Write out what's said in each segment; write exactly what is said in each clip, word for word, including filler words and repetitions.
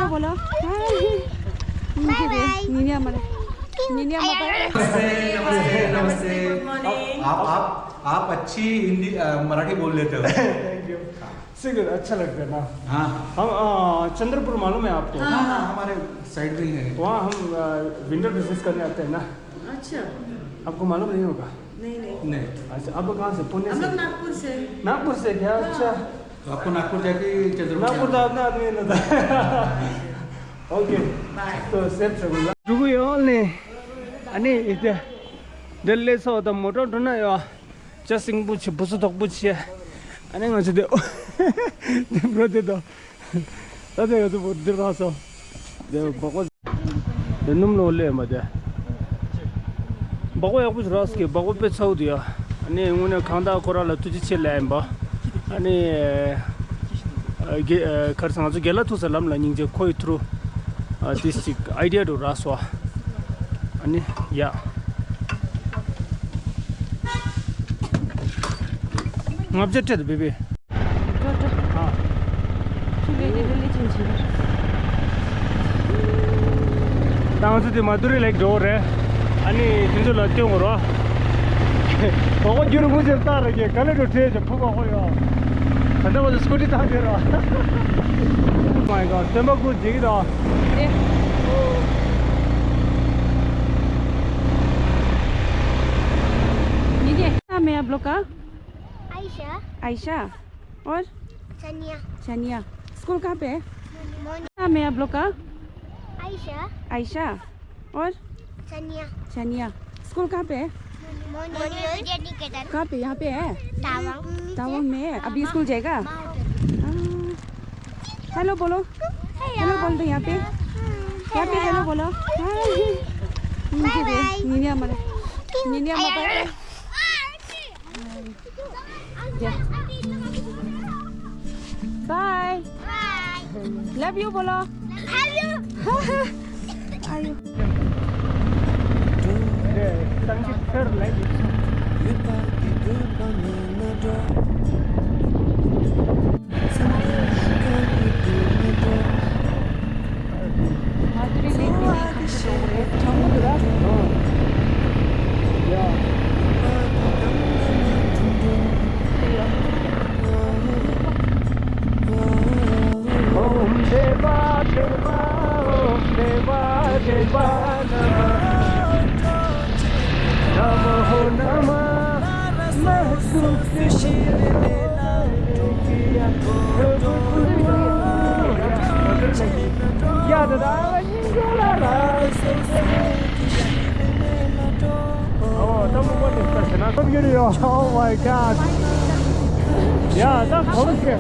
बोलो। हाय। Bye bye. निन्या मरे। निन्या मरे। नमस्ते, नमस्ते, नमस्ते। आप, आप, आप अच्छी हिंदी, अ, मराठी बोल लेते हो। Thank you. सिंगर अच्छा लगता है ना? हाँ। हम, अ, चंद्रपुर मालूम है आपको? हाँ, हाँ, हमारे साइड में ही है। वहाँ हम, अ, विंटर बिजनेस करने आते हैं ना। अच्छा। आपको मालूम नहीं होगा? नहीं, नहीं। नहीं। अच्छा, आप लोग कहाँ से? पुणे से? हम लोग नागपुर से। नागपुर से क्या? हाँ। अच्छा। तो आपको नागपुर जाके चंद्रपुर नागपुर तो जाना है। अपना आदमी है ना था। ओके। बाय। तो सेफ रहो। रुको, ये ऑल ने। अने इधर दिल्ली से होता मोटर ढूंढना यार। ཅ་སྲིན་པོ་ཆེ། བུ་ཚ་དོག་པོ་ཆེ། ཨ་ནི་ང་ཚོ་དེ་དེ་འགྲོ་དེ་དང་། ད་དེ་ང་ཚོ་བོ་འདིར་རག་སོང་། དེ་སྦག་སྦག་དེ་སྣུམ་ལོ་ལས་མ་དེ། སྦག་སྦག་ཡག་པོ་ཞིག་རག་སོང་གི། སྦག་སྦག་དཔེ་ཚ་བོ་དེ་ཡ། ཨ་ནི་དངོས་གནས་གང་ལྟར་ཁོ་རང་ལ་ཐུགས་རྗེ་ཆེ་ལབ་ཡིན་པ། ཨ་ནི་ཨ་གེ་ཨ་ག་རེ་ཟེར། ང་ཚོ་རྒན་ལགས་ཐུག་ས་ལམ་ལ་སྙིང་རྗེ། ཁོ་ཡི་ཐུགས་རུ་ཨ་དེ་ཅིག་ཨའི་ཌི་ཡ་འདྲ་རག་སོང་། ཨ་ནི་ཡ། ལྔ་བརྒྱ་སྤྲད་དེ་བེ་བེ། འགྲོ་འགྲོ། ཨ། ཁྱོད་ལས་དེ་རེ་ལས་ཅན་བྱེད་པ། ད་ང་ཚོ་དེ་མ་དུ་རི་ལེག་འགྲོ་རེད། ཨ་ནི་དེ་ཚོ་ལ་སྟོན་དགོས་རོ། གོ་གོ་རྒྱུ་རུ་མུ་ཟེར་ལྟ་ར་གི་ག་ལེ་འགྲོ་ཁྲེལ་ཅིག་ཕུ་གོ་གོ་ཡོ། ད་ལྟ་བ་དུ་སྐུ་ཊི་ཐང་དེ་རོ། མའི་གོ་སྟོན་པ་ཀུན་འཇིག་གི་དོ། ये क्या नाम है आप लोग का? आयशा। आयशा। और? सनिया। सनिया। स्कूल कहाँ पे है? मोनी। नाम है आप लोग का? आयशा। आयशा। और? सनिया। सनिया। स्कूल कहाँ पे है? मोनी विद्या निकेतन। कहाँ पे? यहाँ पे है? तावांग। तावांग में है। अभी स्कूल जाएगा? हाँ। हेलो बोलो। हेलो बोल दो यहाँ पे। यहाँ पे हेलो बोलो। हाय। Bye bye. निन्या मरे। निन्या मरे। बाय। बाय। लव यू बोलो। Love you. आयो। Oh my God. Yeah, that's okay.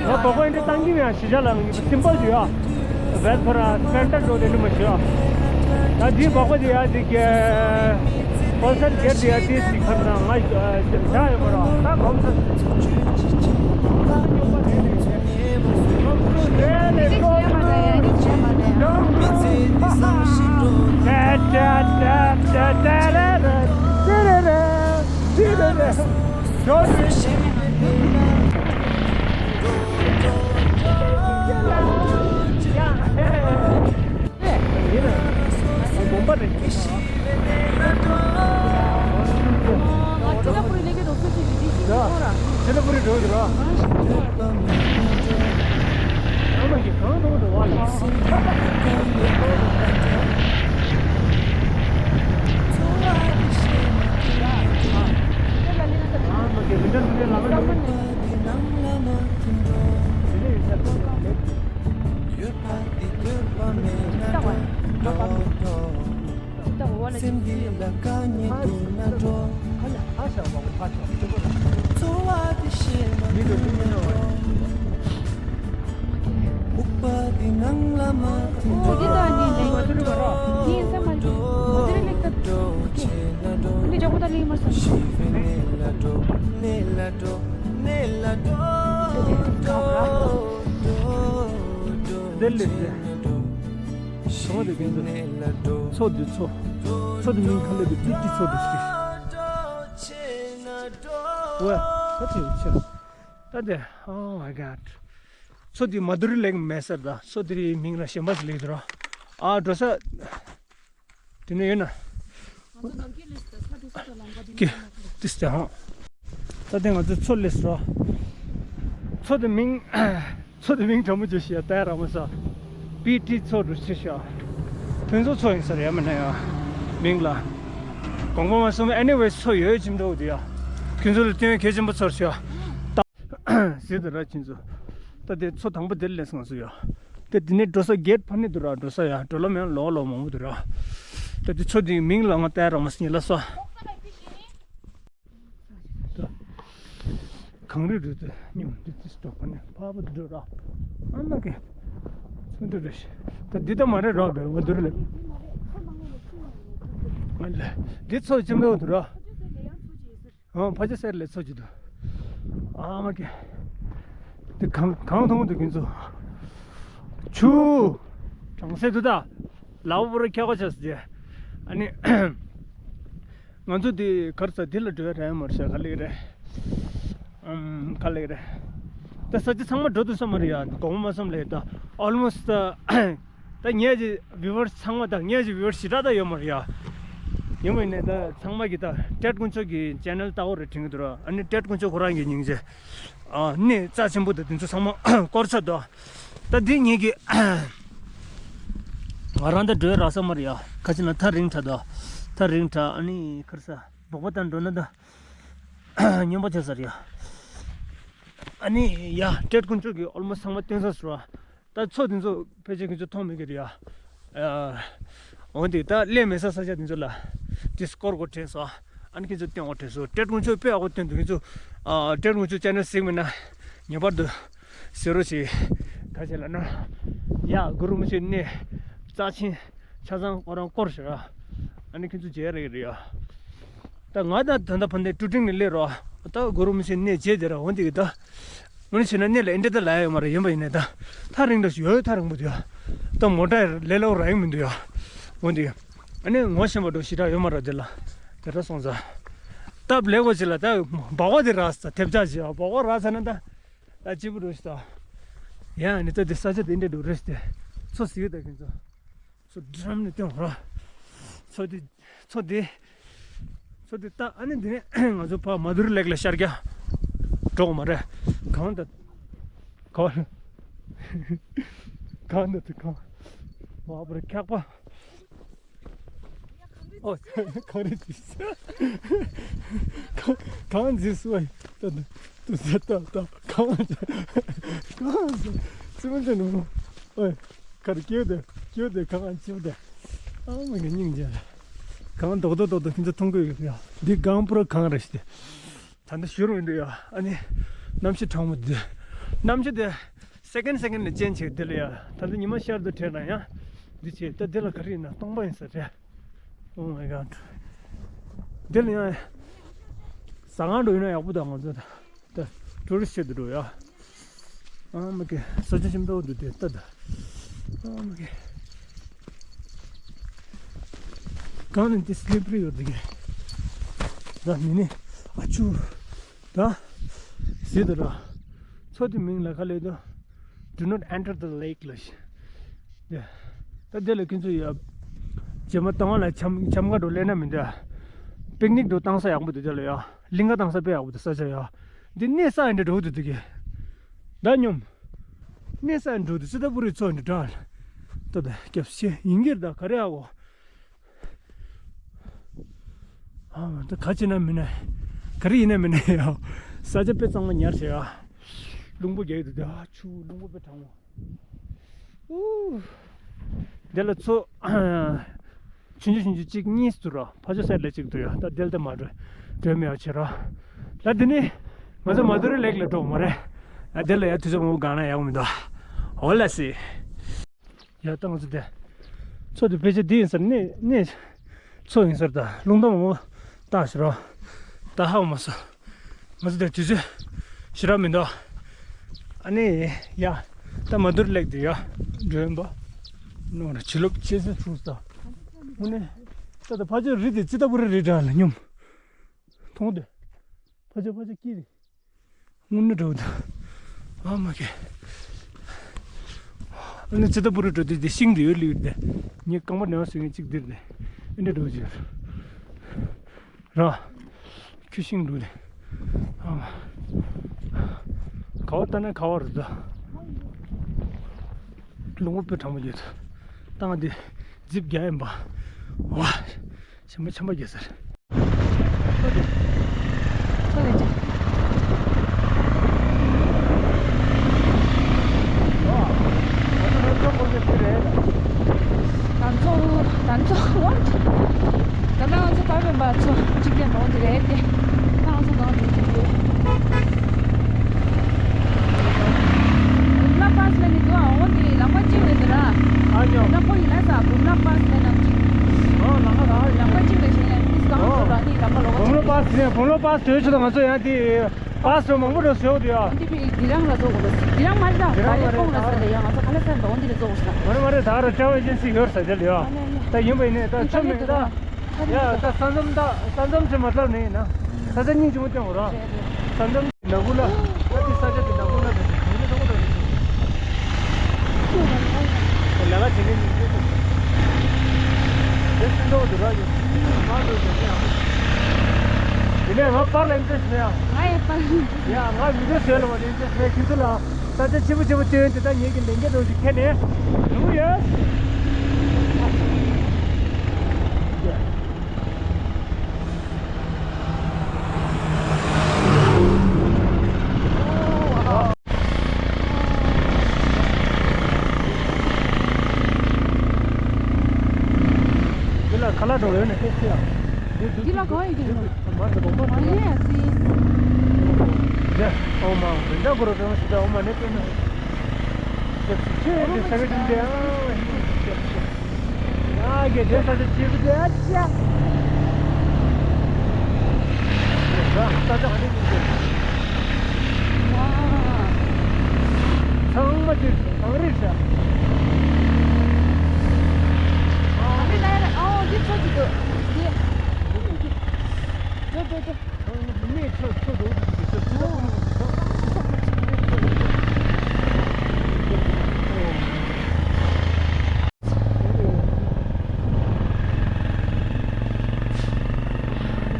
ང་བོད་པ་འདི་བཏང་གི་ཡང་ཞི་བྱ་ལ་སིམ་པལ་ཞུ་ཡ། བེད་ཕོ་ར་སྤེན་ཏར་འགྲོ་དེ་འདྲ་མ་ཞུ་ཡ། ད་འདི་བག་པ་འདི་ཡ་འདི་ག་ཀོན་སར་གྱེར་འདི་ཡ་དེ་ཅིག་ཁར་ན་ང་བྱ་ཡོད་པ་ར་ད་གོམ་ས། དེ་ལས་དེ། ཚོ་དེ་གན་ཚོ། ཚོ་དེ་ཚོ། ཚོ་དེ་མིང་ག་ལེ་དེ་ཏི་ཏི་ཚོ་དེ་ཤི། ཝེ། ད་ཅི་ཆེ། ད་དེ། Oh my God. མཚོ་འདི་མ་དུ་རི་ལེག་མེད་ཟེར་ད། མཚོ་འདི་རི་མིང་ལ་གཞན་པ་ཞིག་ལེགས་འདུག་ར། ཨ་འགྲོ་ས་དེ་ནས་ཡོད་ན། ཀི་ཏིས་ཏེ་ཧང་། ད་ལྟ་ང་ཚོ་མཚོ་སླེབས་སོང་། མཚོ་དེ་མིང་མཚོ་དེ་མིང་འདྲ་མོ་བྱོས་ཤིག་ཡ། ཏའི་ར་མ་ས་པི་ཏི་མཚོ་འགྲོ་ཆེ་ཤག་ཕུན་ཚོགས་མཚོ་ཡིན་ས་རེད་ཡ། མིན་ན་ཡ་མིང་ལ་དགོངས་པ་མ་ཚོམ། ཨེ་ནི་ཝེ་མཚོ་ཡོད་ཅིམ་འགྲོ་འདུག་ཡ། ཁྱོད་ཚོ་ལ་སྟོན་གལ་ཆེན་པོ་ཚོར་ཤག་ཟེར་དུ་ར་ཁྱེད་ཚོ། ད་དེ་མཚོ་དང་པོ་དེར་སླེབས་སོང་ང་ཚོ་ཡ། ད་དེ་ནས་འགྲོ་ས་གེ་ཊི་ཕར་ནས་འདུག་ར། འགྲོ་ས་ཡ་འགྲོ་ལམ་ཡང་ལོག་ལོག་མང་པོ་འདུག་ར། ད་དེ་མཚོ་དེའི་མིང་ལ་ང་ཏའི་ར་མ་ས་ཉི་ལ་སོ། གངས་རི་རུ་དེ་སྙུང་དེ་དེ་སྟོག་པ་ནས་ཕ་བུ་འདུག་ར། ཨ་མ་གེ་ཚུན་དུ་རེ་ཞིག་ད་འདི་ད་མ་རེད་ར། བེར་བ་འདུག་ར་ལེ། ཨ་ལེ་འདི་མཚོ་ཅི་མེད་འདུག་ར། ཨང་ཕ་ཆ་སེར་ལས་ཚོ་ཅི་འདུག་ཨ་མ་ཀེ། འདི་གང་གང་མཐོང་འདུག་ཁྱེད་ཚོ། ཆུ། གྲང་སེ་འདུག་ད། ལའོ་པུ་ར་ཁྱེད་ཁ་ཆ་སི་ཨ་ནི། ང་ཚོ་འདི་གར་ས་འདི་ལ་འགྲོ་ཡ་རེད་མ་རེད་ཤག་ག་ལེ་རེད། ཨམ་ག་ལེ་རེད། ད་ས་ཆ་ཚང་མ་འགྲོ་འདུག་ས་མ་རེད་ཡ། དགོངས་པ་མ་ཚོམ་ལེ་ད། ཨོལ་མོ་སི་ད། ད་ངས་ཀྱི་བི་ཝར་ཚང་མ་དང་ངས་ཀྱི་བི་ཝར་ཞེ་དྲག་ད་ཡོད་མ་རེད་ཡ། ཡིན་པ་ཡིན་ནའི་ད་ཚང་མ་གི་ད་ཏྲེད་དཀོན་མཆོག་གི་ཅེ་ནལ་ལྟ་བུ་རེད་དྲན་གྱི་འདུག་ར། ཨ་ནི་ཏྲེད་དཀོན་མཆོག་ཁོ་རང་གི་སྙིང་རྗེ། ཨ་ནི་རྩ་ཆེན་པོ་དང་དེ་ཚོ་ཚང་མ་སྐོར་ཚར་འདུག་ད་འདི་ངས་ཀྱི་ང་རང་ད་འགྲོ་རག་ས་མ་རེད་ཡ། ཁ་ཅིག་ན་ཐག་རིང་དྲགས་འདུག་ཐག་རིང་དྲགས། ཨ་ནི་ཁར་ས་སྦུག་པ་དང་འགྲོ་ན་ད་སྙོམས་པོ་ཆགས་ས་རེད་ཡ། ཨ་ནི་ཡ་ཏྲེད་དཀོན་མཆོག་གི་ཨོལ་མོ་སི་ཚང་མ་སྟོན་ས་སུ་ར། ད་མཚོ་དེ་ཚོ་ཕལ་ཆེར་ཁྱེད་ཚོ་མཐོང་མེད་ཀྱི་རེད་ཡ། ཨ། འོན་ཏེ་ད་སླེབས་མེད་ས་ས་ཆ་དེ་ཚོ་ལ་དེ་སྐོར་གོ་དྲན་སོང་། ཨ་ནི་ཁྱེད་ཚོ་སྟོན་གོ་དྲན་སོང་། ཏྲེད་དཀོན་མཆོག་དཔེ་ཡག་པོ་སྟོན་འདུག་ཁྱེད་ཚོ། ཨ། ཏྲེད་དཀོན་མཆོག་ཅེ་ནལ་གཟིགས་མེད་ན་ངེས་པར་དུ་གཟིགས་རོགས་བྱེད། ག་བྱེད་ལབ་ན། ཡ་གུ་རུ་མི་ཆོས་གནས་རྩ་ཆེན་ཆ་ཚང་ཁོ་རང་སྐོར་ཞིག་ར། ཨ་ནི་ཁྱེད་ཚོ་མཇལ་རེ་རེད་ཡ། ད་ང་ད་ད་ལྟ་ཕ་ནས་ཀྲུ་ཀྲིང་ནས་སླེབས་རོགས། ད་གུ་རུ་མི་ཆོས་གནས་མཇལ་དེ་ར། འོན་ཏེ་གི་ད། འོན་ཏེ་བྱས་ན་གནས་ལ་ཨེ་འདྲ་ད་ལ་ཡ་ཡོད་མ་རེད། ཡིན་པ་ཡིན་ནའི་ད། ཐག་རིང་འདྲ་ཞིག་ཡོད། ཐག་རིང་པོ་འདུག་ཡ། ད་མོ་ཊ་ལས་སླ་པོ་རག་གི་མི་འདུག་ཡ། འོན་ཏེ་གི། ཨ་ནི་ངོ་ཤེས་པ་འགྲོ་ཞེ་དྲག་ཡོད་མ་རེད་དེ་ལ། དེ་འདྲ་སོང་ཙང་། སྟབས་ལེགས་པོ་ཅིག་ལ་ད་སྦག་སྦག་དེ་རག་ས་ཐེབས་ཆག་ཅིག་ཡ། སྦག་སྦག་རག་ཚར་ན་ད། ད་སྐྱིད་པོ་འགྲོ་ཞིག་ད། ཡ་ནི་ད་དེ་ས་ཆ་དེ་འདྲ་འགྲོ་རེད་དེ། མཚོ་ཟིག་ད་ཁྱེད་ཚོ། མཚོ་འགྲམ་ནས་སྟོན་ར། མཚོ་དེ། མཚོ་དེ། མཚོ་དེ་ལྟ། ཨ་ནི་འདི་ནས་ང་ཚོ་ཕར་མ་དུ་རི་ལེག་ལ་ཤར་རྒྱག་འགྲོ་དགོས་མ་རེད། གངས་ད། གངས། གངས་ད་དེ་གངས། མ་པར་འཁྱག་པ། ཨོ། གངས་རི་དེ། གངས་གངས་འཛིན་སོ། ད་ད་ད་ད་གངས་གངས་ཙི་མ་ཅན་ནུ། ཨོ། གར་སྐྱེ་བོ་དེ་སྐྱེ་བོ་དེ་གངས་སྐྱེ་བོ་དེ། ཨ་མ་གི་སྙིང་རྗེ། གངས་རྡོག་རྡོག་རྡོག་རྡོག་ཁྱེད་ཚོ་མཐོང་གི་ཡོད་ཡ། འདི་གངས་པུ་ར་གངས་རེད་ཤག་དེ། ད་ལྟ་བཞུར་མི་འདུག་ཡ། ཨ་ནི་གནམ་གཤིས་གྲང་མོ་འདི། གནམ་གཤིས་དེ་སེ་ཀེན་སེ་ཀེན་ལ་ཅེན་ཇི་བྱེད་འདི་ལ་ཡ། ད་ལྟ་ཉི་མ་ཤར་དུ་དྲན་ན་ཡང་འདི་བྱེད། ད་འདི་ལ་ག་རེ་ཡིན་ན་སྟོང་པ་ཡིན་ས་རེད། Oh my God. འདི་ལ་ཡང་ཟ་ཁང་འགྲོ་ཡིན་ན་ཡག་པོ་འདུག་ང་ཚོ་ད་ཊུ་རི་སི་ཊི་བྱེད་དུ་འགྲོ་ཡ། ཨ་མ་ཀེ། ས་ཆ་ཞིམ་པོ་འདུག་དེ་ལྟ་ད། ཨ་མ་ཀེ། གང་ནས་དེ་སི་ལི་པ་རི་ཡོད་དེ་གེ། ད་མི་ནི་ཨ་ཆུ། ད་ཟེར་དུ་ར། མཚོ་དེ་མིང་ལ་ག་ལེ་དུ། Do not enter the lake ལ་ཤི། དེ། ད་དེ་ལ་ཁྱེད་ཚོ་ཡ། རྗེས་མ་བཏང་བ་ལ་འཆམ་འཆམ་ག་འགྲོ་ལེ་ན་མི་འདུག་ཡ། པིག་ནིག་འགྲོ་བཏང་ས་ཡག་པོ་འདུག་དེ་ལ་ཡ། གླིང་ག་བཏང་ས་དཔེ་ཡག་པོ་འདུག་ས་ཆ་ཡ། འདི་གནས་ས་ཨེ་འདྲ་འགྲོ་འདུག་དེ་གེ། ད་སྙོམས། གནས་ས་ཨེ་འགྲོ་འདུག་སི་ཏ་པུ་རི་མཚོ་འདི་འདྲ། ད་ད་སྐྱབས་ཤེ་ཡིན་གྱིར་ད་ག་རེ་ཨ་འོ། ཨ་མ་ད་ག་ཅི་ན་མི་ན། ག་རེ་ཡིན་ན་མི་ན་ཡ། ས་ཆ་དཔེ་གཙང་མ་ཉར་བྱས་ཡ། རླུང་བུ་རྒྱག་གི་འདུག་ད་ཆུ་རླུང་བུ་དཔེ་གྲང་མོ། ཨུ། དེ་ལ་མཚོ། ཆུང་ཆུང་ཆུང་ཆུང་གཅིག་གཉིས་འདུག་ར། ཕ་ཆོས་སར་ལ་གཅིག་འདུག་ཡ། ད་དེ་ལ་ད་མ་འགྲོ། འགྲོ་མི་ཡག་བྱེད་ར། ད་དེ་ནི། ང་ཚོ་མ་དུ་རི་ལེག་ལ་འགྲོ་མ་རེད། ད་དེ་ལ་ཡ་དུས་ཚོད་མང་པོ་སྒང་ན་ཡག་མི་འདུག་འོ་ལ་སི། ཡ་ད་ང་ཚོ་དེ། མཚོ་དེ་ཕལ་ཆེར་འདི་ཡིན་ས་རེད། གནས་གནས། མཚོ་ཡིན་ས་རེད་ད། རླུང་རྟ་མང་པོ་བཏགས་ཤག་ར། ད་ཧ་གོ་མ་སོང་། ང་ཚོ་དེ་དུས་ཚོད་ཞེ་དྲག་མི་འདུག་ཨ་ནི་ཡ། ད་མ་དུ་རི་ལེག་དེ་ཡ། འགྲོ་ཡིན་པ། ནོར་བྱིན་རླབས་ཆེ་ས་བྱུང་ས། དངོས་གནས། ད་ད་ཕ་ཆོས་རི་དེ་སི་ཏ་པུ་རི་རི་འདྲ་ལ་སྙོམས། མཐོང་དེ། ཕ་ཆོས་ཕ་ཆོས་སྐྱིད་རེད། དངོས་གནས་འགྲོ་འདུག་ཨ་མ་ཀེ། ཨ་ནི་ཙི་ཏ་པུ་རི་འགྲོ་དུས་དེ་ཤིང་དེ་ཡོད་ལུས་དེ། ངས་རྐང་པ་ནས་བཟུང་ངས་གཅིག་འདིར་དེ། ཨེ་འདྲ་འགྲོ་གི་ཡོད། ར། ཁྱོད་ཤིང་འགྲོ་དེ། ཨ་མ། ག་བ་ལྟ་ན་ག་བ་རུ་ད། ལུང་པ་དཔེ་གྲང་མོ་ཡོད། ད་ང་འདི་ཛིབ་རྒྱག་ཡིན་པ། ཝ། ཆམ་པ་ཆམ་པ་རྒྱག་ཟེར། ད་ཚོ་ད་ཚོ་ད་ལྟ་ང་ཚོ་ག་བས་པ་ཚོ་གཅིག་ལས་འགྲོ་འདི་རེད་དེ། ད་ང་ཚོ་གང་འགྲོ་གི་ཡོད། བུམ་ལ་པཱས་ལ་ནི་འདུག་ཨ། འོ་འདི་ལམ་ཁ་གཅིག་རེད་འདི་ར། ཨ་ཉོ། ད་ཁོ་ཡིན་ན་ས་བུམ་ལ་པཱས་ལ་ནང་གཅིག་ཨོ་ལམ་ཁ་ད་ལམ་ཁ་གཅིག་རེད་ཞེས་ནས་ཏིས་གང་ཨོ། འགྲོ་ལ་ནི་ལམ་ཁ་ལོག་བུམ་ལ་པཱས་ནས་བུམ་ལ་པཱས་དོན་ཆུ་དང་ང་ཚོ་ཡང་དེ་པཱས་རུ་མང་པོ་རུ་བཟོས་འདུག་ཡ། འདི་བི་འདི་རང་ལ་བཟོ་དགོས་ལ་འདི་རང་མ་རེད་ད། འདི་རང་ག་ལེ་མ་རེད་ཀོང་ལ་ད། ས་ལ་ཡ་ང་ཚོ་ག་ལེ་ས་འདི་འོ་འདི་ལ་བཟོ་དགོས་ས། མ་རེད་མ་རེད། ད་ར་ཊ་རེ་ཝལ་ཨེ་ཇེན་སི་ཡོད་ས་དེ་ལ་ཡ། ཨ་ནི་ཨ་ནི། ད་ཡིན་པ་ཡིན་ནས་ད་ཆོ་མེད་ད། ཡ་ད་ས་མཚམས་ད་ས་མཚམས་ཆེ་མ་ཐག་ནས་ཡིན་ན། ས་ཆ་སྙིང་རྗེ་མོ་སྟོན་འོ་ར། རེད་རེད། ས་མཚམས་ནག་པོ་ལ། ད་དེ་ས་ཆ་དེ་ནག་པོ་ལ་དེ་དེ་ནས་ཐོག་ཏུ་རེད། ལ་ལ་དེ་ནས་ཉིན་དེ་དེ་སུན་ཐོག་ཏུ་ར་ཡོད། མ་འགྲོ་དེ་ནས་ཨ། དེ་ནས་ང་པར་ལ་ཨིན་ཊེ་རེ་སི་མེད་ཨ། ང་ཡི་པར་ལ་ཨིན་ཊེ་རེ་སི་ཡ་ང་བི་ཌི་ཡོ་བཟོས་ལ་མ་ཨིན་ཊེ་རེ་སི་མེད། ཁྱེད་ཚོ་ལ་ས་ཆ་ཆེ་པོ་ཆེ་པོ་སྟོན་དེ་ད་ངེད་ཀྱི་ལས་འགན་རོགས་ཀྱི་ཁྱེར་ནས་ནུ་ཡོད། འདི་ལ་ཁ་ལག་འགྲོ་ཡོད་ནས་ཁྱེད་ཚོ་ཡང་། འདི་ལ་གང་ཡོད་ཀྱི་རེད། མ་རེད་གོང་མ་མ་རེད་ཡ་ཙི། འདི་ཨོ་མ་འདི་འདྲ་གོ་རོ་དེ་མ་ཞིག་ད་ཨོ་མ་ནས་དཔེ་ན། ཁྱེད་ཚོ་འདི་ས་ག་དུས་འདི་ཨ། ཡ་གེ་དེ་ས་ཆ་ཆེ་བོ་དེ་ཨ་ཅག་ས་ཆ་ག་ནས་ཡིན་དེ། ཚང་མ་དེ་གངས་རི་ཤ། གངས་རི་ལ་ཡ་ཨོ་འདི་ཚོ་གི་འདུག་འདི། འགྲོ་འགྲོ་འགྲོ།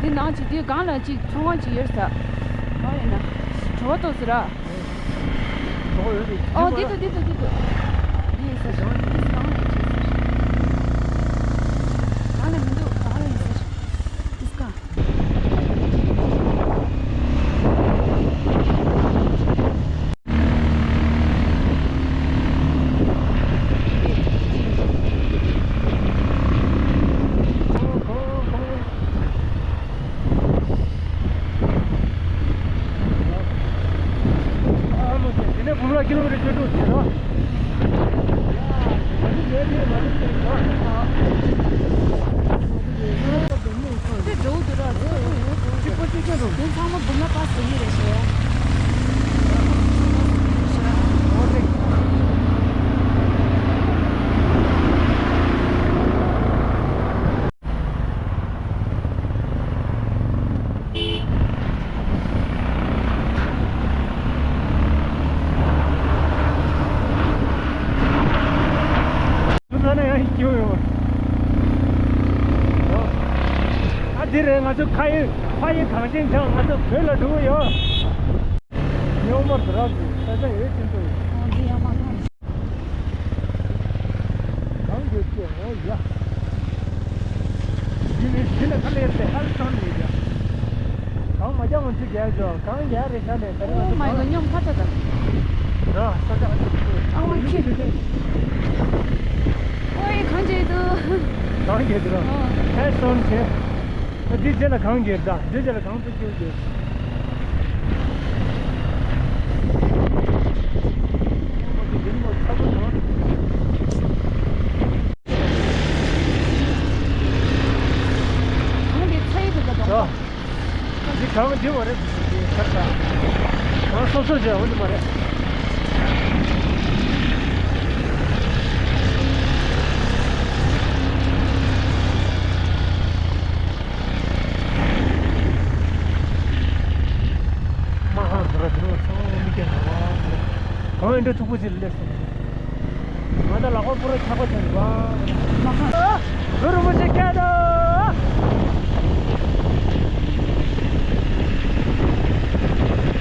འདི་ནང་གཅིག་འདི་སྒང་ལ་གཅིག་ཚོང་ཁང་གཅིག་ཡོད་ས། གང་ཡིན་ན། བྲོ་བ་ཏོག་ཟེར་ར། ཨོ་འདི་འདུག་འདི་འདུག་འདི་འདུག་འདི་ཡིན་ས། འདི་སྒང་ལ་གཅིག་ཟེར། སྒང་ལ་མི་འདུག་གང་ལ་ཡིན་ས། འདི་སྒང་། ཨ་མོ་དེ་ནས་བུམ་ལ་ཀི་ལོ་མི་ཊར་བཅུ་དྲུག་ཟེར་རོ། དེ་འགྲོ་འདུག་ར། དེ་ཚང་མ་བུམ་ལ་པཱས་དེ་ཡིན་རེད་ཤག་ང་ཚོ་ན་ཡང་སྐྱིད་པོ་ཡོད། ཨ་འདི་རེད། ང་ཚོ་ཁ་ཡི་ཕ་ཡི་གངས་ཅན་ལྗོངས། ང་ཚོ་བོད་ལ་འགྲོ་གི་ཡོད། ཉོ་མར་དུ་རག་གི་ས་ཆ་ཡོད་ཅན་དུ། ཨོ་འདི་ཡང་མ་མཐོང་། གང་གི་སྐྱེ་བོ་ཡ། འདི་ནི་འདི་ལ་ཁ་ལས་ཏེ་ཧ་ལས་སང་ནས་ཡ། གང་མ་རྒྱག་མ་ཚིག་རྒྱག་ཅོ། གང་རྒྱག་རེ་ཤ་ནས་ད་རེ། ཨོ་མའི་གོ་ཉམས་ཁ་ཏ་ད། ར་ས་ཆ་ཨ་ཅིག་ཏུ། ཨ་ཝ་ཁྱི། ཨོའི་གང་བྱེད་དུ། གང་རྒྱག་དུ་ར། ཨོ། ཧེ་སོན་ཆེ། ད་འདི་རྗེས་ལ་གང་རྒྱག་ད། འདི་རྗེས་ལ་གང་དུ་སྐྱེལ་རྒྱག་གང་དེ་ཚ་ཡི་དུ་ད་དོང་། འདི་གང་འདི་བ་རེད། འདི་ཁར་ད། གང་སོ་སོ་བྱས་འོ་འདི་མ་རེད། མ་ཧ་ཟེར་བ་དེ་ཚང་མ་མི་སྐྱེ་ན་བ། གང་ཡིན་འདྲ་མཐུག་པོ་ཅིག་སླེབས་སོང་། ང་ད་ལག་པ་པུ་ར་འཁྱག་པ་ཆགས་འདུག་ག། མ་ཁ། གུ་རུ་མི་ཆེ་སྐད་དོ།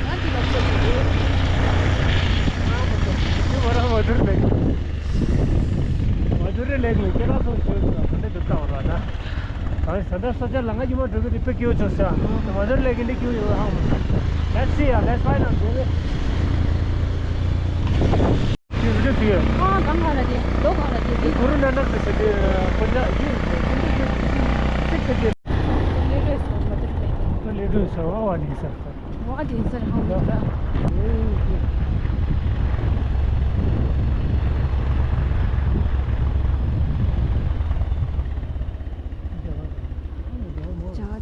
ང་འདི་ལ་ཚོད་ཀྱི་འདུག་ང་མ་ཚོད། འདི་མ་ར་མ་དུར་ལེགས། མ་དུར་རེ་ལེགས་ལེགས་སྐད་ལ་སོང་ཤོད་འདུག་ག། ད་འདི་འདུག་ལྟ་བ་ར་ད། ཨ་ས་ད་ས་ཆ་ལ་ང་ཉི་མ་འགྲོ་གི་རེད། དཔེ་སྐྱིད་པོ་བྱུང་ས། མ་དུར་ལེགས་ཀྱི་འདི་སྐྱིད་པོ་ཡོད་ཧ་མ། Let's see, yeah, let's find out, baby. This is good to you. ཨ་གང་ག་ལ་དེ་ལོ་གང་ལ་དེ་དེ། གུ་རུ་ནན་ན་ཏི་ས་དེ་ཁོ་ན་ཡིན། ཏི་ས་དེ། ལེ་ཏྲོ་ས་མ་དུར་ལེགས། ལེ་ཏྲོ་ས་ཨ་བ་ནི་ས། ཝ་དེ་ཚར་ཧང་ལ། ཇ་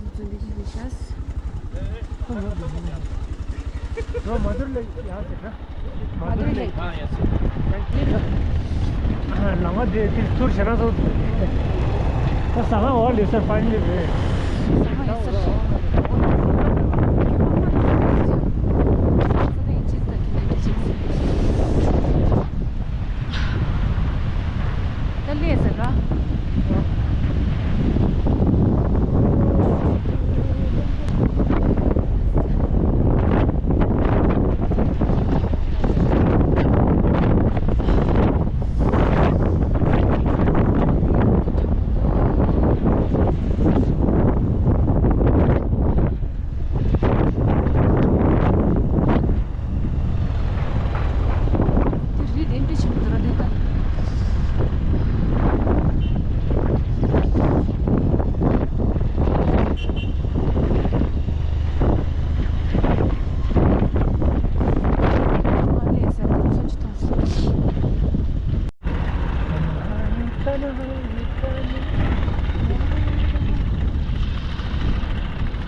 དེ་ཚོ་འདི་ཞིག་ཤ། ཁོ་མ་དུར་ལེགས་ཡ་ཟེར་ན། མ་དུར་ལེགས། ལ་མ་དེ་དེ་ཚུར་བྱས་ན་སོ། ད་ས་ལ་འོ་ལེ་སར་ཕ་ཡིན་ལེ་རེད། ད་ལས་ཟེར་ར།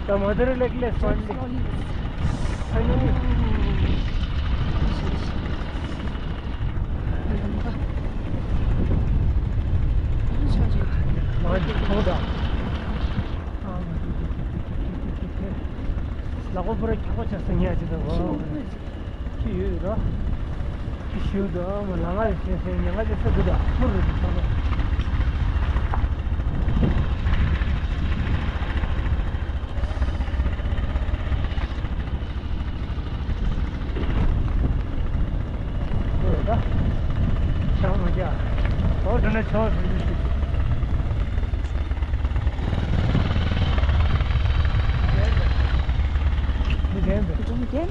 ད་མ་དུར་ལེགས་ལེགས་སོང་། ལག་པ་པུ་ར་འཁྱག་པ་ཆགས་སོང་ངས་ཅི་ད་གོ། ཅི་ཡོད་ར། ཅི་ཞུ་དོ་མ་ལ་ང་ལ་ཤེས་ཤེས་ཉ་ང་ལ་ཤེས་དུ་ད་ཧུར་རེ་ཚང་མ། ཧུར་རེ་ད། ཆང་མ་རྒྱག་ཨོ་དེ་ནས་ཆང་ཟིན་ཟིན་ཟིན། མི་ལྡན་པས།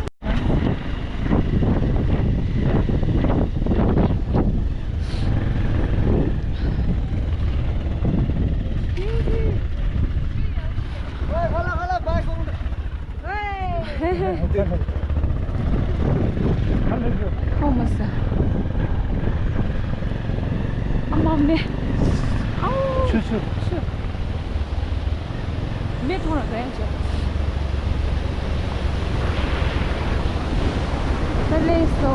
ཨོ་མ་ས། ཨ་མ་མེ། ཨའོ། ཆུ་ཆུ། ཆུ། མེ་ཐོང་ལ་ག་ཡང་བྱས། ད་ལས་སོ།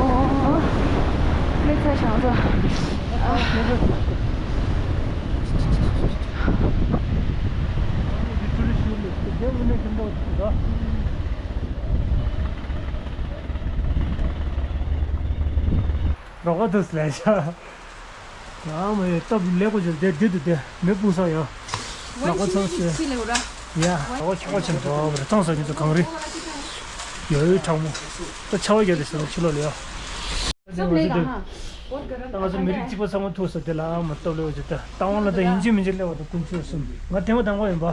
ལས་ཚ་ཞང་ཚ། ཨ། རོགས་པ་དུས་ལས་ཤ། ཡང་མ་ཡོད་སྟབས་ལེགས་པོ་བྱས་བསྡད་བསྡད་དུ་བསྡད་མི་སྤུངས་ས་ཡང་། ལག་པ་ཚང་ཟེར། ཡ། ལག་པ་ཁྱོག་པ་ཆེན་པོ་རེད་ཐང་ས་ཉིད་དུ་གངས་རི། ཡོད་ཡོད་གྲང་མོ། ད་ཆར་པ་བརྒྱབ་དེ་ཟེར་ན་ཕྱི་ལོགས་ལ་ཡ། ད་ང་ཚོ་མི་རིགས་གཅིག་པ་ཚང་མ་ཐུག་ས་དེ་ལ་ཨ་མ་སྟབས་ལེགས་པོ་བྱས་ད་རྟ་དབང་ལ་ད་ཡིན་གཅིག་མིན་གཅིག་སླེབས་པ་ད་དཀོན་མཆོག་གསུམ་ང་དེ་མ་དང་པོ་ཡིན་པ།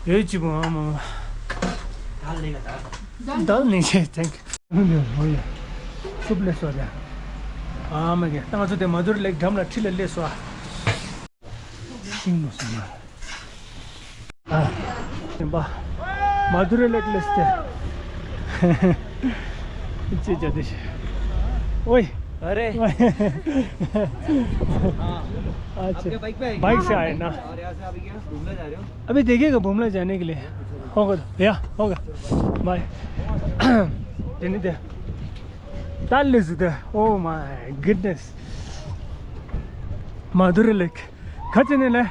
ཡོད་གཅིག་པོ་ཨ་མ་མ། ད་ལེགས་ད། ད་ལེགས་ཤེས་ཐེངས། ཧོ་ཡ། སུབ་ལེ་སོ་ར། ཨ་མ་གེ་ད་ང་ཚོ་དེ་མ་དུར་ལེགས་འགྲམ་ལ་ཁྲི་ལ་སླེབས་སོ། ཤིང་ལོ་སོ་མ། ཨ། ཡིན་པ། མ་དུར་ལེགས་ལེགས་ཏེ། ཅེ་ཅ་དེ་ཤི། ཨོའི། अरे। हाँ। अच्छा। आपके बाइक पे आएंगे? बाइक से आए ना। और यहाँ से अभी क्या घूमने जा रहे हो? अभी देखिएगा घूमने जाने के लिए। होगा तो भैया, होगा। बाय। देने दे। ताल ले जुदा। Oh my goodness। माधुरी लेक। खचे ने ले।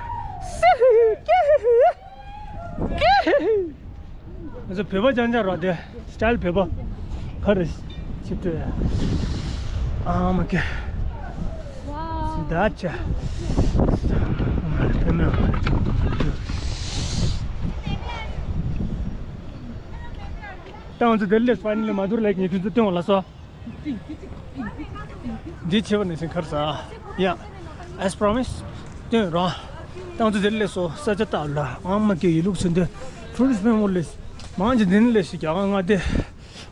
ང་ཚོ་བོད་པ་རྐྱང་རྐྱང་རེད་དེ། སི་ཊལ་བོད་པ། ཁ་རེ་ཞིབ་ཏུ། ཨ་མ་ཀེ། ད་ཆ། ད་ང་ཚོ་དེ་ལས་ཕ་ནི་ལ་མ་དུར་ལེགས་ཉེ་དུས་ཚོད་སྟོན་བ་ལ་སོ། འདི་བྱེད་པ་ནས་སེང་ཁར་ཟ། ཡ། As promise། སྟོན་རོགས། ཏང་ཙུ་དེར་སླེབས་སོ་ས་ཆ་བཏགས་ལ་ཨང་མ་སྐད་ཡིན་ལུགས་ཚུན་དེ། ཊུ་རི་སི་པེ་མོ་ལེ། མང་ཇི་དེ་ནི་ལེ་ཞིག་རྒྱ་གར་མངའ་སྡེ།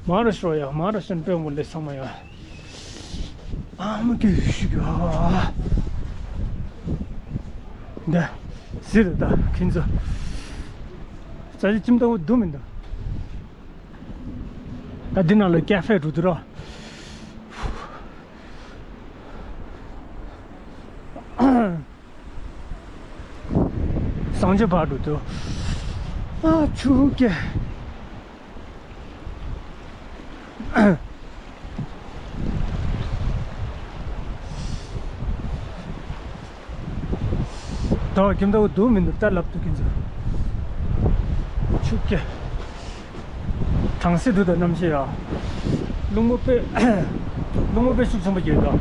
མ་ར་ཤོ་ཡ་མ་ར་ཤན་པེ་མོ་ལེ་ཚང་མ་ཡ། ཨང་མ་སྐད་ཡིན་ཞིག་ཡ། འདི། ཟིར་ད་ཁྱིན་ཚོ། ས་ཆ་ཁྱིམ་ཏང་བུ་དུ་མི་འདུག་ད་འདི་ནང་ལ་ཀ་ཧྥེ་འགྲོ་དུས་ར། སང་ཆ་བར་དུ་དུ། ཨ་ཆུ་སྐྱེ། ད་ཁྱིམ་ཐབ་འདུག་མི་འདུག་ལྟ་ལབ་འདུག་ཁྱེད་ཚོ། ཆུ་སྐྱེ། གྲང་སེ་འདུག་ད་གནམ་གཤིས་ཡ། རླུང་བུ་དཔེ། རླུང་བུ་དཔེ་ཤུགས་ཆེན་པོ་རྒྱག་གི་འདུག་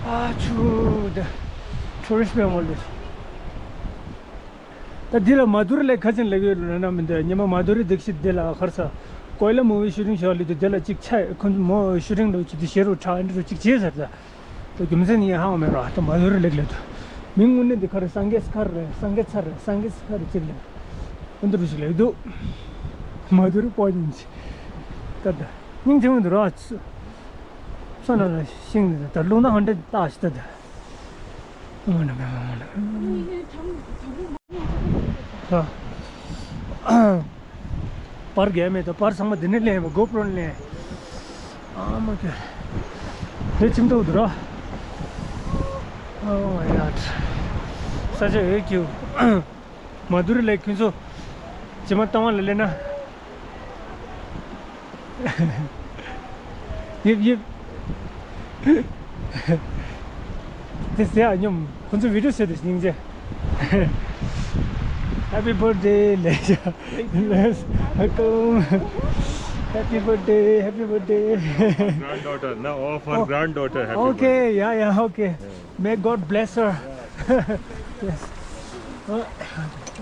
ཨ་ཆུ་དེ། ཊུ་རི་སི་པེ་མོ་ལེ། ད་འདི་ལ་མ་དུར་ལས་ཁ་ཆེན་ལས་ཡོད་ལ་ན་མི་འདུག་ཉི་མ་མ་དུར་རི་དེག་ཤི་འདི་ལ་ཁར་ས། ཀོའི་ལ་མུ་བི་ཤུ་ཊིང་ཞོག་ལི་དུ་འདི་ལ་གཅིག་ཆ་ཁོང་ཚོ་མོ་ཤུ་ཊིང་ལོ་ཅི་དུ་ཤེ་རུ་ཁྲ་འདི་རུ་གཅིག་བྱས་ཟེར་ད། ད་རྒྱུ་མཚན་ཡིན་ཧ་གོ་མེད་ར་ད་མ་དུར་རི་ལེགས་ལེ་དུ། མི་དངོས་གནས་འདི་ཁར་སངས་རྒྱས་ཁར་རེད་སངས་རྒྱས་ཚར་རེད་སངས་རྒྱས་ཁར་རེད་གཅིག་ལེ། ཨ་འདི་རུ་ཞིག་ལེགས་འདུག་མ་དུར་རི་པོ་ཉིན་ཅི། ད་ད། སྙིང་རྗེ་མོ་འདུག་ར། ས་ན་ལ་ཤིང་འདི་ད་རླུང་ན་ཧ་འདྲེ་ལྟ་ཞིག་ད་ད། པར་རྒྱག་མེད་དོ། པར་ཚང་མ་འདི་ནས་ལེན་པ་གོ་པྲོ་ནས་ལེན། ཨ་མ་ཀེ། དེ་ཁྱིམ་ཐོག་ཏུ་ར། ཨོ་མའི་གོཌ། ས་ཆ་འོད་ཀྱིས། མ་དུར་ལས་ཁྱོད་ཚོ། ཇི་མ་བཏང་བ་ལ་ལེན་ན། ཡིབ་ཡིབ། དེ་ཟེར་ཨ་སྙམ། ཁོ་ཚོ་བི་ཌིའོ་བཟོས་ཏེ་སྙིང་རྗེ། Happy birthday ལས་ཡ། ལས་ཨ་ཀོང་། Happy birthday, happy birthday. Granddaughter, no, of her granddaughter, happy birthday. Okay, yeah, yeah, okay. May God bless her. Yes. ཨོ་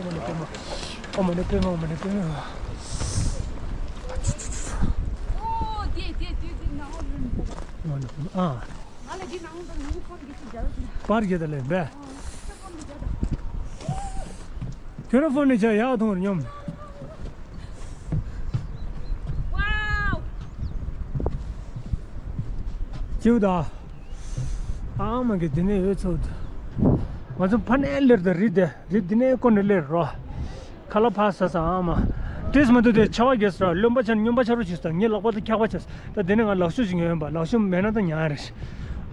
མ་ནི་པེ་མ། ཨོ་མ་ནི་པེ་མ། ཨོ་མ་ནི་པེ་མ། ཨོ་དེ་དེ་དེ་དེ་ན་ཨོ་མ་ནི་པེ་མ། ཨ། ང་ལ་དེ་ནང་དུ་ནུ་ཁོང་གི་ཅི་རྒྱལ་ལ། པར་རྒྱལ་ད་ལེ་བེ། ཁྱོད་རང་ཕོན་ནས་བྱ་ཡག་མཐོང་བར་སྙམ། ཅིའུ་ད། ཨ་མ་གི་འདི་ནས་ཡོད་ཚོད། ང་ཚོ་ཕ་ནས་སླེབས་ད་རི་དེ་རི་འདི་ནས་ཀོ་ནས་སླེབས་རོ། ཁ་ལག་ཕར་ཟ་ས་ཨ་མ། དེས་མ་འདུག་དེ་ཆར་པ་རྒྱག་ས་ར་རློན་པ་ཆགས་སྨྱོན་པ་ཆགས་རོགས་བྱེད་ས། ངའི་ལག་པ་དང་འཁྱག་པ་ཆགས་ས། ད་དེ་ནས་ང་ལག་ཤུབས་ཤིག་ཉོས་ཡིན་པ། ལག་ཤུབས་མེད་ན་ད་ཉར་རེད།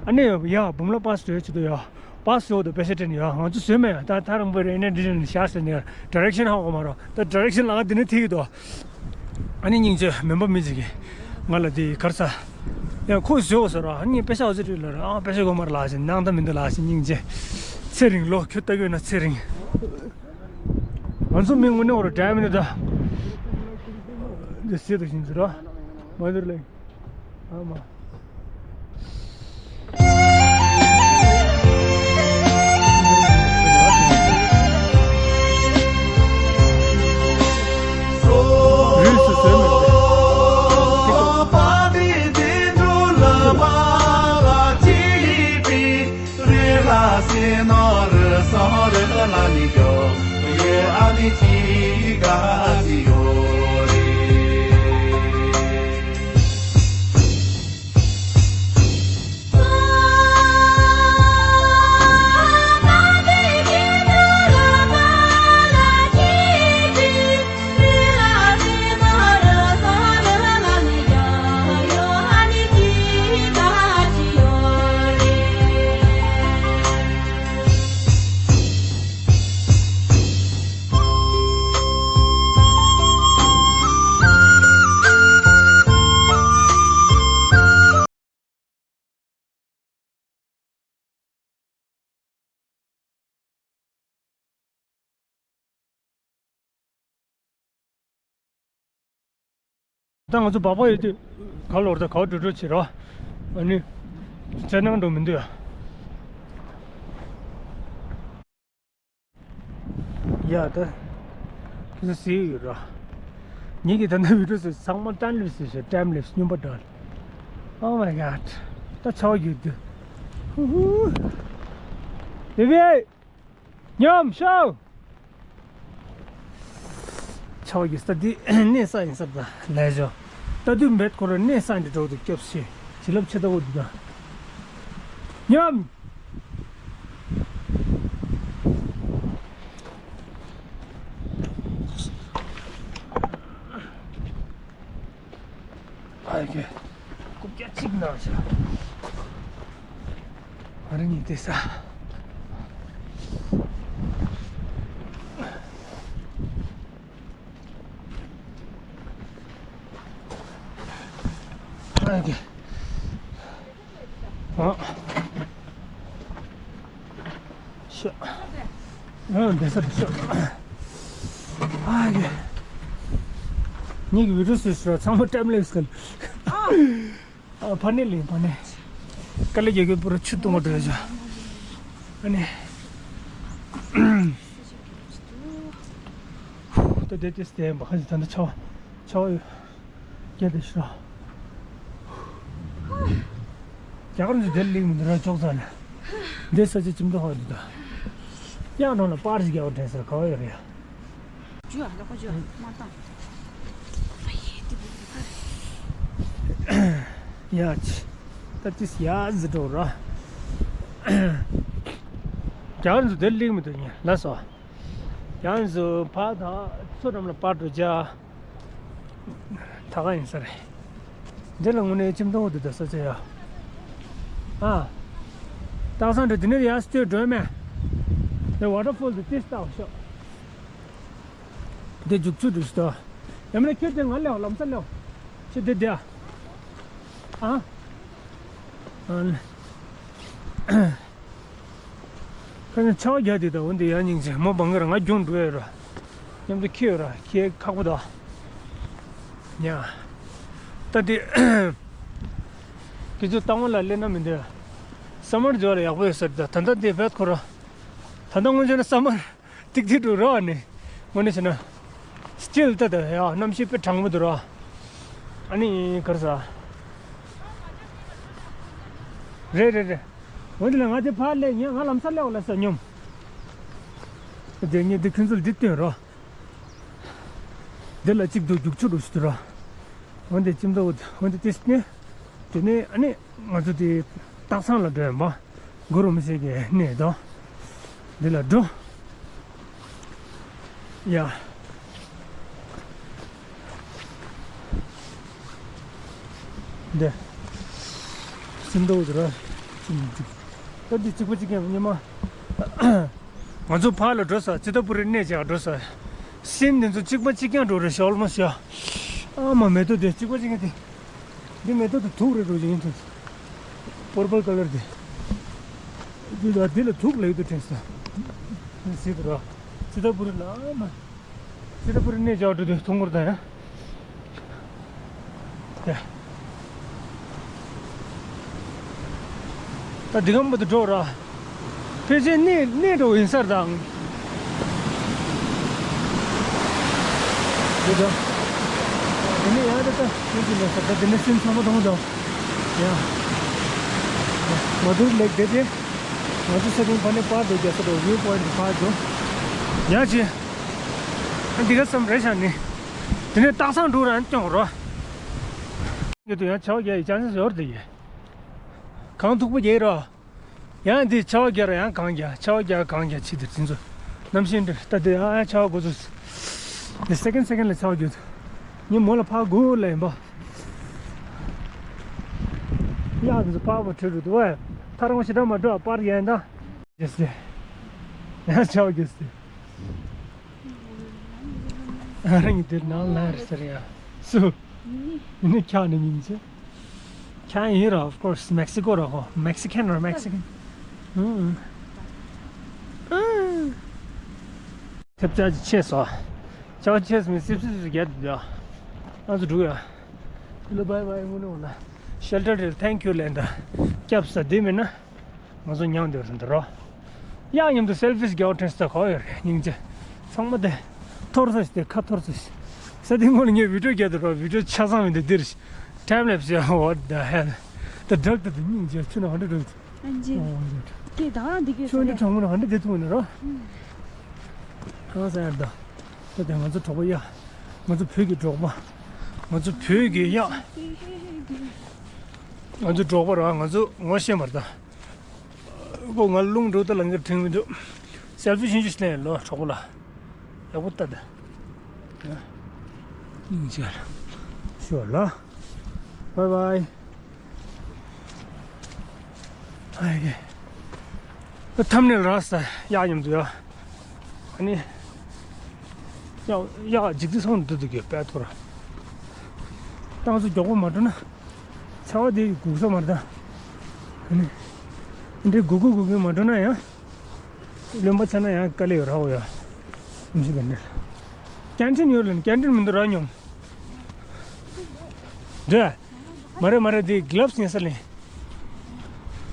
ཨ་ནི་ཡ་འབུམ་ལ་པ་སི་ཡོད་ཆེད་དུ་ཡ། པ་སི་ཡོད་དུ་པེ་ཤ་སྤྲད་ནས་ཡ། ང་ཚོ་བཟོས་མེད་ཡ། ད་ད་རང་པོ་རེ་ཨེ་ནས་འདི་རིང་ནས་བཞག་ཟེར་ནས་ཌི་རེག་ཤན་ཧ་གོ་མ་རོགས། ད་ཌི་རེག་ཤན་ལ་ང་འདི་ནས་ཐིག་གི་འདུག་ཨ་ནི་སྙིང་རྗེ་མེན་པ་མི་ཅིག་གིས་ང་ལ་དེ་གར་ས། ཡང་ཁོས་བཟོས་ཟེར་ར། ཨ་ནི་པེ་ཤ་འོ་ཙི་སྤྲོད་ལ་ར། ཨ་པེ་ཤ་གོ་མར་ལགས་ཤིང་སྣང་དང་མི་འདུག་ལགས་ཤིང་སྙིང་རྗེ། ཚེ་རིང་ལོ། ཁྱོད་ལྟ་གི་ཡོད་ན་ཚེ་རིང་། ང་ཚོ་མི་དངོས་གནས་འོ་ར་འདྲ་མི་འདུག་ད། འདི་སྲིད་དུ་ཤིང་ཟེར་ར། མ་འདུར་ལེ། ཨ་མ། རིས་སུ་ཟད་མེད་པའི་ད་ང་ཚོ་སྦག་སྦག་ཡོད་དུས་ག་ལོར་ད་གའུ་འགྲོ་འགྲོ་བྱེད་རོགས། ཨ་ནི་སྤྱན་སྣང་འགྲོ་མི་འདུག་ཡ། ཡ་ད། ཁྱོད་ཚོ་གཟིགས་ཡོད་ར། ངེད་ཀྱིས་ད་ལྟ་བི་ཌིའོ་བཟོས་ཚང་མ་ཊའིམ་ལེབ་སི་བཟོས། ཊའིམ་ལེབ་སི་སྨྱོན་པ་འདྲ། Oh my god. ད་ཆར་པ་རྒྱག་དུས། ཧུ་ཧུ། བེ་བེ། ཉམས་ཤོག་ཆར་པ་རྒྱག་ས་འདི་གནས་ས་ཡིན་ས་ད་ལས་ཞོག་ད་དུས་འབད་ཁོ་ར་གནས་ས་འདི་འགྲོ་དུས་སྐྱོབ་ཤེས། བྱིན་རླབས་ཆེ་ད་འོ་འདི་ད། ཉམས། ཨ་ཀེ། རྐུབ་བཀྱག་གཅིག་ནང་བཞག་ང་རང་གཉིས་བསྡད་ས། ཨ་ཀེ། ཨ། ཤ། ཨ། བསྡད་ས་རེད་ཤག་ཨ་ཡེ། ངེད་ཀྱི་བི་ཌིའོ་བཟོས་ས་ཚང་མ་ཊའིམ་ལེབ་སི་ག་ལ། ཨ། ཕར་ནས་ལེན་ཕར་ནས། དཀའ་ལས་རྒྱག་མཁན་པུ་ར་ཆུ་བཏུང་བ་འགྲོ་ཡ་ཆ། ཨ་ནི། ད་དེ་དེ་སྟེ་འབའ་ཁ་ཅིག་ད་ལྟ་ཆར་པ་ཆར་པ་ཡོད། རྒྱ་དེ་ཤི་ར། རྒྱ་གར་འདི་དེར་ལིག་མི་འདུག་ར་ཅོག་ཙག་ལ། འདི་ས་ཆ་ཅིམ་ཏོ་ཧོ་འདུག་ད། གཡག་ནང་ལ་པར་ཞིག་རྒྱག་པ་དྲན་སོང་ག་བ་ཡོད་རེད་ཡ། ཇུ་ཨ་ལ་ཁོ་ཇུ་ཨ་མ་བཏང་། ཡ་ཆི། ད་ཏིས་ཡ་ཟི་འགྲོ་ར། རྒྱ་གར་འདི་དེར་ལིག་མི་འདུག་ཉེ་ལ་སོ། ཡང་སུ་ཕ་དང་ཚོ་འགྲམ་ལ་པར་འགྲོ་བྱ། ད་ག་ཡིན་ས་རེད། འདི་ལ་དངོས་གནས་ཁྱིམ་ཚང་འོ་དེ་ད་ས་ཆ་ཡ། ཨ། སྟག་ཚང་འདྲ་འདི་ནས་ཡར་སྟོད་འགྲོ་མེད། དེ་ཝ་ཊར་ཕོལ་དུ་ཏིས་ལྟ་བ་ཤོག་འདི་རྒྱུག་ཆུ་འགྲོ་ཤི་ད། ཡང་མིན་ན་ཁྱོད་དེ་ང་ལེའོ་ལམ་ས་ལེའོ། ཁྱོད་དེ་དེ་ཨ། ཨ། ཨ། ཁ་ཉིན་ཆར་པ་རྒྱག་དེ་དང་འོན་ཏེ་ཡང་སྙིང་རྗེ་མོ་བང་གི་ར་ང་རྒྱུང་འགྲོ་ཡོད་ར། མཉམ་དུ་ཁྱེར་ཡོད་ར་ཁྱེར་ཁག་པོ་དང་། ཉ། ད་དེ། ཁྱེད་ཚོ་སྟག་མོ་ལ་སླེབས་ན་མི་འདོད། ས་མར་འཇོག་ལ་ཡག་པོ་ཡོད་ས་རེད་ད། ད་ལྟ་དེ་བེད་ཁོ་ར། ད་ལྟ་སྔོན་ཆད་ན་ས་མར་ཏིག་ཏིག་འགྲོ་ར་ནི། དངོས་གནས་བྱས་ན། སི་ཊིལ་ད་ད་ཡ་གནམ་གཤིས་དཔེ་གྲང་མོ་འདུག་ར། ཨ་ནི་གར་ས། རེད་རེད་རེད། འོན་ཏེ་ལ་ང་དེ་ཕར་སླེབས་ངས་ང་ལམ་སང་སླེབས་པ་ལ་ས་སྙོམས། དེ་ངས་འདི་ཁྱོད་ཚོ་ལ་འདི་སྟོན་རོགས། འདི་ལ་གཅིག་ཏུ་རྒྱུག་ཆུ་འགྲོ་ཞིག་ཏུ་ར། འོན་ཏེ་ཁྱིམ་ཚང་འོན་ཏེ་ཏིས་ནས། དེ་ནས་ཨ་ནི་ང་ཚོ་དེ་སྟག་ཚང་ལ་འགྲོ་ཡིན་པ། གུ་རུ་མི་ཤེས་ཀྱི་གནས་དང་། འདི་ལ་འགྲོ། ཡ། འདི། སིམ་འདྲ་བོ་དེ་ར། ཅིག་མི་འདུག་ད་འདི་གཅིག་པ་གཅིག་རྐྱང་ཉི་མ། ང་ཚོ་ཕར་ལ་འགྲོ་ས་ཙི་ཏ་པུ་རི་གནས་བཅག་འགྲོ་ས། སིམ་འདི་ཚོ་གཅིག་པ་གཅིག་རྐྱང་འགྲོ་རེད་ཤག་ཨོལ་མོ་སི་ཡ། ཨ་མ་མེ་ཏོག་དེ་གཅིག་པ་གཅིག་རྐྱང་དེ། འདི་མེ་ཏོག་དེ་དུག་རེད་འགྲོ་བཞིན་ཡིན་ཐུག་པར་པལ་ཀ་ལར་དེ། འདི་ལ་འདི་ལ་དུག་ལབ་ཡོད་དུ་དྲན་ས། ཟེར་དུ་ར། ཙི་ཏ་པུ་རི་ལ་ཨ་མ། ཙི་ཏ་པུ་རི་གནས་བཅག་འགྲོ་དུས་ཐུང་གུར་དང་ཡ། ཡ། ད་འདི་གམ་པ་དུ་འགྲོ་ར། ཕལ་ཆེར་གནས་གནས་འགྲོ་ཡིན་སར་དང་། འདི་ད། འདི་ནས་ཡང་འདི་ད་ཕལ་ཆེར་ལས་སར་ད་འདི་ནས་སེམས་ཚང་མ་གཏོང་དང་། ཡ། མ་དུར་ལེགས་བསྡད་དེ། ང་ཚོ་ས་སྟེང་ཕ་ནས་པར་འགྲོ་རྒྱ་ས་འགྲོ་བིའུ་པོ་ཡིན་དུ་ཕར་འགྲོ། ཡ་ཅི། འདི་ག་བསམ་རེ་བཞག་ནི། དེ་ནས་སྟག་ཚང་འགྲོ་རང་སྐྱོང་རོགས། ཡོད་དུ་ཡང་ཆའོ་རྒྱ་ཡི་ཅང་ཟེར་ཡོར་དེ་ཡི། གང་ཐུག་པོ་རྒྱ་ཡི་རོ། ཡང་འདི་ཆའོ་རྒྱ་ར་ཡང་གང་རྒྱ་ཆའོ་རྒྱ་གང་རྒྱ་ཆི་དེ་དེ་ཚོ། གནམ་ཤིང་འདྲ་ད་དེ་ཨ་ཡ་ཆའོ་གོ་ཚོ། དེ་སེ་ཀེན་སེ་ཀེན་ལ་ཆའོ་རྒྱུ། ཉི་མོ་ལ་ཕ་གུ་ལ་ཡིན་པ། ཡ་དེ་ཚོ་ཕ་བ་ཁྲི་རུ་དུ་བ། ཐ་རང་ཞི་དྲག་མ་འགྲོ་པར་ཡན་ད། རྒྱ་སེ། ཡང་ཆའོ་རྒྱ་སེ། ང་རང་གི་འདིར་ནང་ལ་རེད་ཟེར་ཡ། སུ། ཡིན་ནི་ཁྱག་ནི་ཡིན་ཚེ། ཁྱག་ཡིན་ར། Of course Mexico ར་ཧོ། Mexican ར་Mexican། ཨང་། ཨང་། ཐེབས་ཆག་ཅིག་ཆེ་སོ། ཆག་ཆེ་སོ་མི་སིབ་སིབ་སིབ་རྒྱག་འདུག་ང་ཚོ་འགྲུག་ཡ། ལོ་bye bye དངོས་གནས་འོ་ན། Shelter རེད། Thank you ལན་ད། སྐྱབས་ས་འདི་མིན་ན། ང་ཚོ་མྱངས་འདོད་རེད་འདི་རོ། གཡག་མཉམ་དུ་སེལ་ཕིས་རྒྱག་དྲན་ས་གོ་ཡོད་རེད་སྙིང་རྗེ། ཚང་མ་དེ་འཐོར་ས་ཞིག་དེ་ཁ་འཐོར་ས་ཞིག་ས་དེ་སྔོན་ལ་ངས་བི་ཌིའོ་བརྒྱབ་འདུག་རོ། བི་ཌིའོ་ཆ་ཚང་མི་འདུག་འདིར་ཊའིམ་ལེབ་སི་ཡ། What the hell? ད་འདྲག་ད་དེ་སྙིང་རྗེ། ཁྱོད་ན་ག་འདྲ་འདྲག་ཨ་ཇེ། ཨོ་ཇེ། ཀྱེ་ད་རང་འདི་གས་ཁྱོད་འདི་གྲང་མོ་ན་ག་འདྲ་བསྡད་ཐུབ་ནི་རོ། ཨ་ས་ཡར་ད། ད་དེ་ང་ཚོ་གྲོགས་པོ་ཡ། ང་ཚོ་བོད་ཀྱི་གྲོགས་པོ། ང་ཚོ་བོད་ཀྱི་ཡ། ང་ཚོ་གྲོགས་པོ་ར། ང་ཚོ་ངོ་ཤེས་མ་རེད་ད། ཁོ་ང་རླུང་འགྲོ་ད་ལ་ངར་དྲན་མི་འདུག་སེལ་ཕི་ཤིན་ཅུ་ཞིག་ལེན་ལོ་གྲོགས་པོ་ལ། ཡག་པོ་ལྟ་ད། སྙིང་རྗེ་ལ། ཤོག་ལ། བའི་བའི། ཨ་ཡེ། ཐམ་ནེལ་རག་ས་ཡག་མཉམ་དུ་ཡ། ཨ་ནི། ཡག་ཡག་འཇིག་རྟེན་སོང་འདུག་འདུག་གི་དཔལ་ཐོར། ཏང་སུ་མགྱོགས་པོ་མ་འགྲོ་ན། ཚ་བ་དེ་སྒུག་ས་མ་རེད་ད། ཨ་ནི། འདི་སྒུག་སྒུག་སྒུག་གི་མ་འགྲོ་ན་ཡང་། རློན་པ་ཆགས་ན་ཡང་དཀའ་ལས་ཡོད་ར་འོ་ཡ། མི་ཤེས་ག་འདྲ། ཀན་ཊིན་ཡོད་ལ་ནི་ཀན་ཊིན་མི་འདུག་ར་སྙོམས། འདྲ། མ་རེད་མ་རེད། འདི་གི་ལབ་སི་ཉན་ས་ལེན།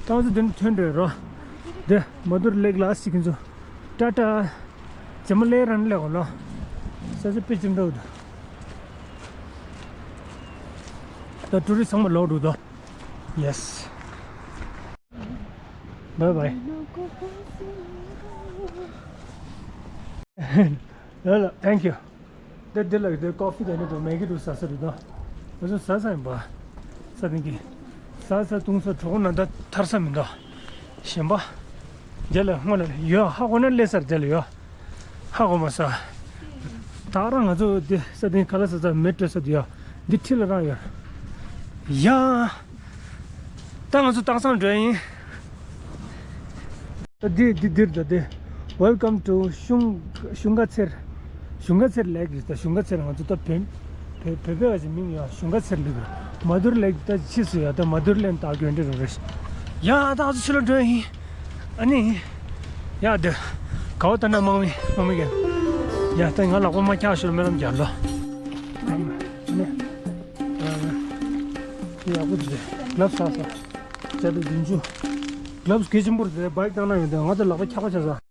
ཏང་སི་འདི་ནི་ཐོན་འགྲོ་རོ། འདི་མ་དུར་ལེགས་ལ་སི་ཁྱིན་ཚོ། ཊ་ཊ། ཇེ་མ་ལེ་རང་ལེགས་གོ་ལོ། ས་ས་པི་ཅིམ་འགྲོ་འདུག་ད་ཊུ་རི་སི་ཚང་མ་ལོག་འགྲོ་དོ། Yes. Bye bye. ལ་ལ། Thank you. དེ་དེ་ལ་དེ་ཀོ་ཕི་དང་ནི་དང་མེ་གི་དུ་ཟ་ས་རེད་དོ། ང་ཚོ་ཟ་ས་ཡིན་པ། ས་དེ་གི། ཟ་ས་བཏུང་ས་གྲོགས་ན་ད་ཐར་ས་མི་འདུག་གཞན་པ། རྒྱ་ལ་སྔོན་ལ་ཡོད་ཧ་གོ་ན་ལས་སར་རྒྱ་ལ་ཡོད། ཧ་གོ་མ་ས། ད་རང་ང་ཚོ་དེ་ས་དེ་ཁ་ལ་ས་ས་མེ་སྤྲོད་ས་དེ་ཡོད། འདི་ཁྲི་ལ་རང་ཡོད། ཡ། ད་ང་ཚོ་སྟག་ཚང་འགྲོ་ཡིན། ད་འདི་འདི་འདིར་ད་དེ། Welcome to ཤུང་ཤུང་ག་ཚེར། ཤུང་ག་ཚེར་ལེག་རེད། ད་ཤུང་ག་ཚེར་ང་ཚོ་ད་བོད་བོད་བོད་པའི་བ་ཞིག་མིང་ཡོད་ཤུང་ག་ཚེར་ལེག་རེད། མ་དུར་ལེག་ད་ཕྱིས་སུ་ཡོད། ད་མ་དུར་ལེན་ད་དགོན་འདྲེ་རུ་རེད། ཡ་ད་ང་ཚོ་ཕྱི་ལ་འགྲོ་ཡིན། ཨ་ནི། ཡ་དེ། ག་བ་ད་ན་དམག་མི་དམག་མི་གན། ཡ་ད་ང་ལག་པ་མ་འཁྱག་ཤོར་སྨོན་ལམ་རྒྱག་ལོ། ཨ་ནི། ཡག་པོ་འདུག་ལབ་ས་ས། བརྒྱ་དང་བདུན་ཅུ། གླབ་གལ་ཆེན་པོ་རེད། བའིག་བཏང་ན་ཡོད་དེ་ང་ཚོ་ལག་པ་འཁྱག་པ་ཆགས་ས།